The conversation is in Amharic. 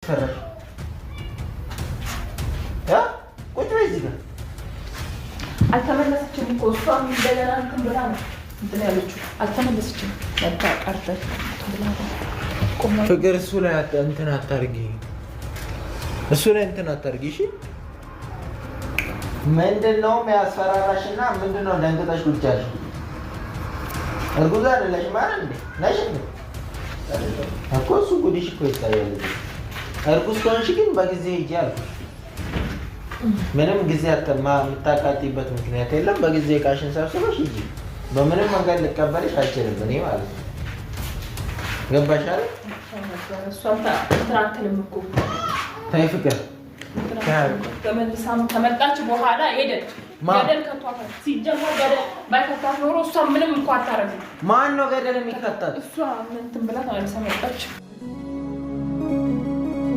ፈራሽ? ቁጭ በይ እዚህ ጋር። አልተመለሰችም እኮ እሷም፣ እንደገና እንትን ብላ ነው እንትን ያለችው። አልተመለሰችም። መጣ ቀርተሽ ብላ ነው ቆማ። ፍቅር፣ እሱ ላይ እንትን አታርጊ፣ እሱ ላይ እንትን አታርጊ። እሺ፣ ምንድን ነው የሚያስፈራራሽ? እና ምንድን ነው ደንግጠሽ ቁጭ ያልሽው? እርጉዝ አይደለሽም አይደል እንዴ? ነሽ እንዴ? እኮ እሱ ጉድሽ እኮ ይታያል። እርጉዝ ከሆንሽ ግን በጊዜ ሂጂ አልኩሽ። ምንም ጊዜ የምታቃጥይበት ምክንያት የለም። በጊዜ እቃሽን ሰብስበሽ ሂጂ። በምንም መንገድ ልቀበልሽ አልችልም እኔ ማለት ነው። ገባሽ አይደል? እሷም እንትን አትልም እኮ። ተይ ፍቅር። ተመልሳም ከመጣች በኋላ ሄደች። ማ? ገደል ከቷታል። ሲጀመር ገደል ባይከቷት ኖሮ እሷ ምንም እኮ አታረግም። ማን ነው ገደል የሚከታት? እሷ እንትን ብላ ተመልሳ መጣች።